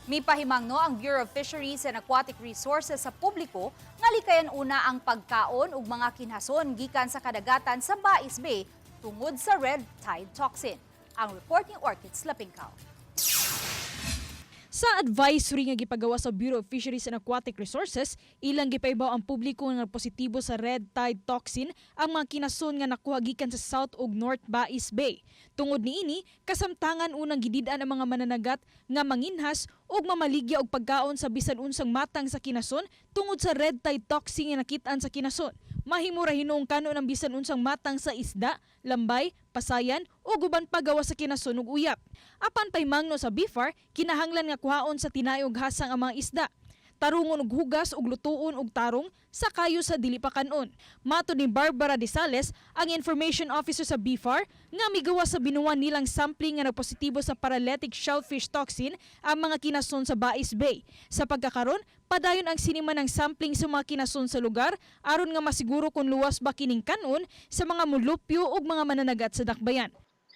Mipahimangno ang Bureau of Fisheries and Aquatic Resources sa publiko nga likayan una ang pagkaon ug mga kinhason gikan sa kadagatan sa Bais Bay tungod sa red tide toxin. Ang report ni Orchids Lapingkaw. Sa advisory nga gipagawa sa Bureau of Fisheries and Aquatic Resources, ilang gipaibaw ang publiko nga positibo sa red tide toxin ang mga kinason nga nakuha gikan sa South ug North Bais Bay. Tungod niini, kasamtangan unang gidid-an ang mga mananagat nga manginhas ug mamaligya og pagkaon sa bisan unsang matang sa kinason tungod sa red tide toxin nga nakit-an sa kinason. Mahimo ra hinuong kanon ang bisan unsang matang sa isda, lambay, pasayan ug uban pa gawas sa kinason ug uyap. Apan pahimangno sa BFAR, kinahanglan nga kuhaon sa tinay ug hasang ang mga isda. Tarungon og hugas ug lutuon og tarong sa kayo sa dili pa kanon. Matod ni Barbara De Sales, ang information officer sa BFAR, nga migawa sa binuwan nilang sampling nga nagpositibo sa paralytic shellfish toxin ang mga kinason sa Bais Bay. Sa pagkakaron, padayon ang siniman ng sampling sa mga kinason sa lugar aron nga masiguro kung luwas ba kining kanon sa mga mulupyo ug mga mananagat sa dakbayan.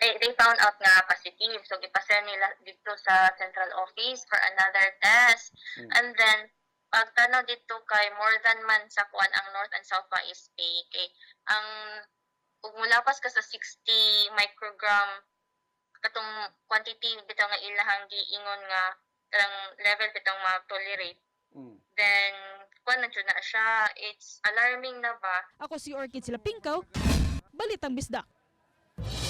They found out nga positive. So, gipasend nila dito sa central office for another test. And then, pagtanaw dito kay more than man sa kuan ang North and South Bais Bay, kay ang ug mulapas ka sa 60 microgram katong quantity bitaw nga ilahang giingon nga kanang level bitaw ma-tolerate, then kuan na jud na siya, it's alarming na ba. Ako si Orchid Silapingkaw, Balitang Bisdak.